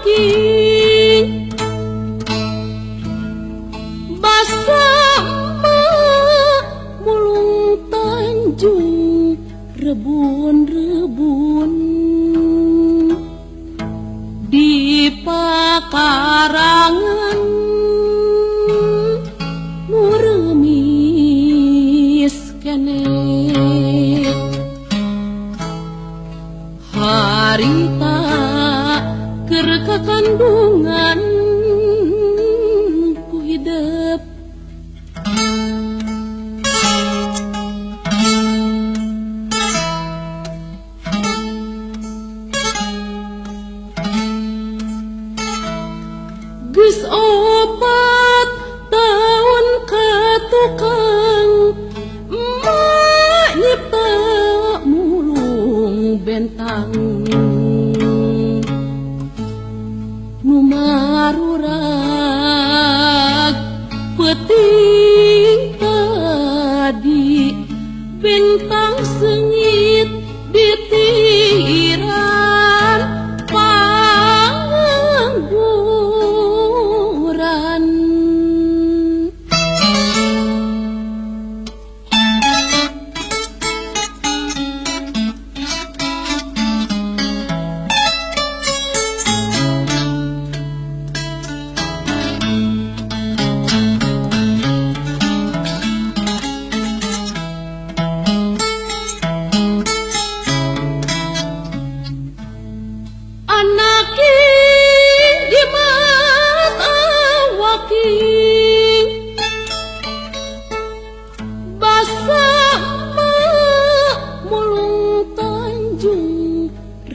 awaki basa emak mulung Tanjung rebun-rebun di pakarangan muremis kene harita keur kakandungan ku hidep geus 4 taun ka tukang emak nyipta mulung bentang nu marurag peuting tadi bentang seungit ditiran pangangguran.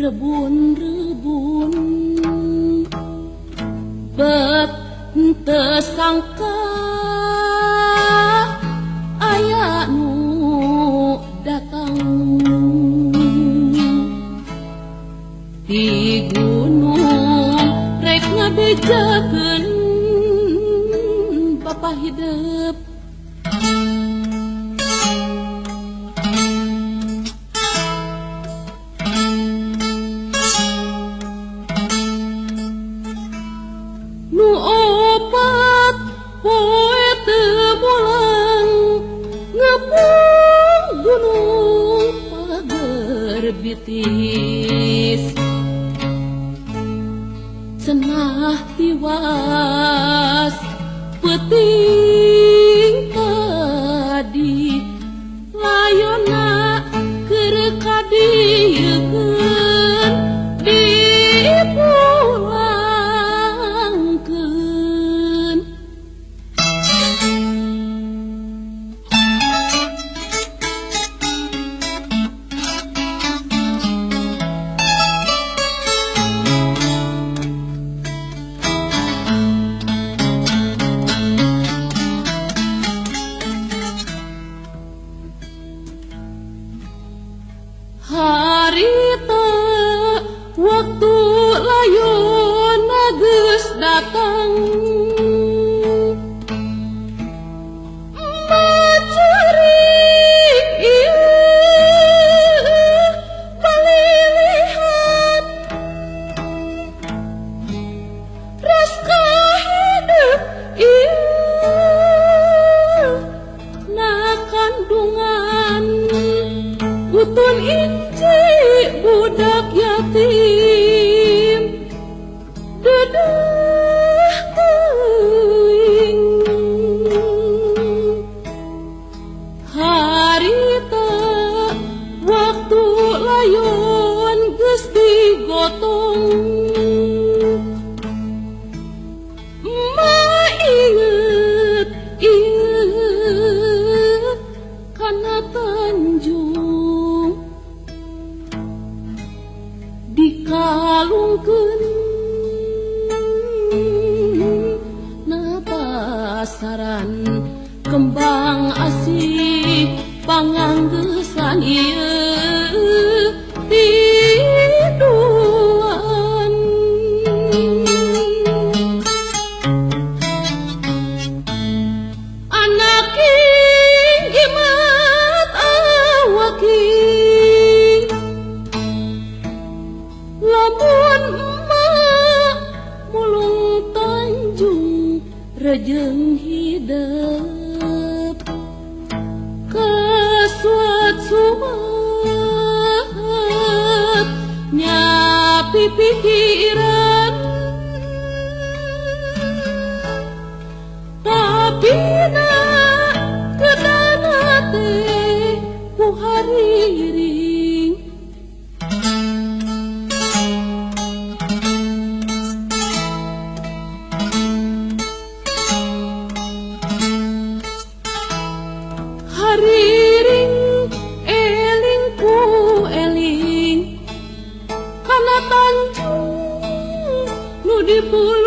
Rebun-rebun bet henteu sangka aya nu datang di gunung rek ngabejakeun bapa hidep. Nu 4 poe teu mulang ngepung gunung pager bitis cenah tiwas peuting tadi layona keur kadiekeun dipulangkeun. rejeng hidep kesuat-suat nyapi pikiran tapi nak kedana teh ku hariring hariring eling ku eling kana tanjung nu di pulau.